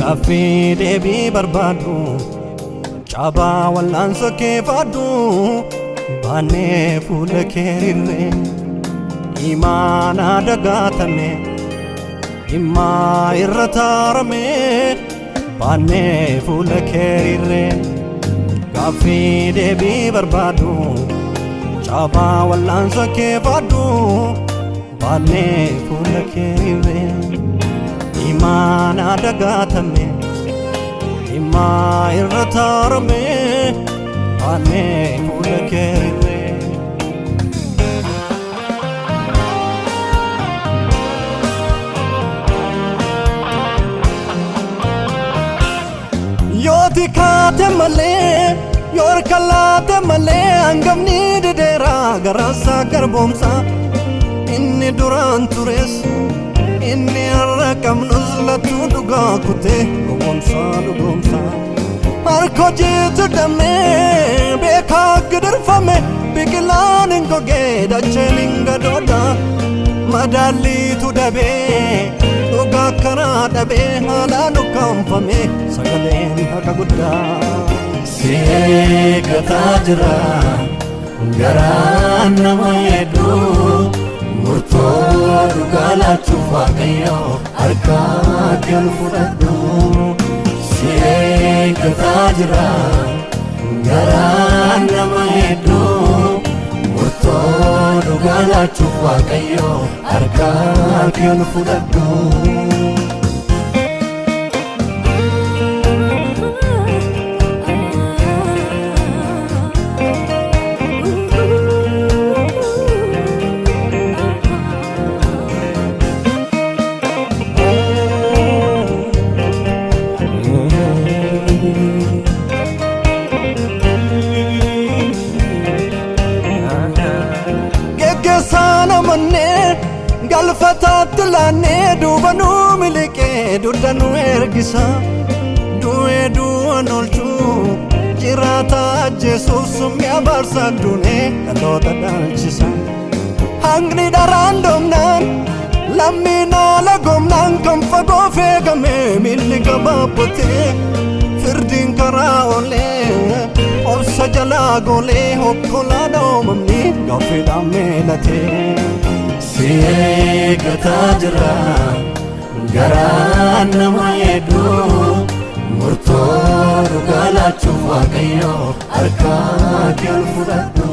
Gaaffii deebii barbaadu, cabaa wal'aansa kee faaddu, baannee fuula kee rirree, imaanaa dagaatame, dhimmaa irra taarame, baannee fuula kee rirree. Gaaffii deebii barbaadu, cabaa wal'aansa kee faaddu, baannee fuula kee rirree, imaanaa dagaatame, dhimmaa irra taarame, baannee fuula kee rirree. Yooti kaate malee, yoo harka laate malee, hangamni dideera garaasaa garboomsa. Inni duraan tures, inni har'a qabnus, lattuu dhugaa kutee dhugoomsa dhugoomsa. Harka hojiitu damee beekaa gidirfame, biqilaan hin gogee, dacheen hin gadooda. Madaalliitu dabee, dhugaa karaa dhabee, haalaan ukkaanfame sagaleen haqa guddaa. Si eeggataa jira garaan nama hedduu, murtoo dhugaa laachuuf Waaqayyo harkaa kee ol fudhadhu. Si eeggataa jira garaan nama hedduu, murtoo dhugaa laachuuf Waaqayyo harkaa kee ol fudhadhu. Geggeessaan amannee galfataatti laannee, duuba nuu miliqee dugda nu ergisa. Du'ee du'an oolchuu, jiraata ajjeesuuf, summii abaarsa duunee dhaloota dhaalchisa. Hangni dharaan doomnaan, lammiin haala goomnaan, kan fagoo feegame miilli gabaabbatee, firdiin karaa oolee obsa jalaa goolee, hokkolaa dhoomamni gaaffiidhaan meelatee. Si eeggataa jira garaan nama hedduu, murtoo dhugaa laachuuf Waaqayyo harkaa kee ol fudhadhu.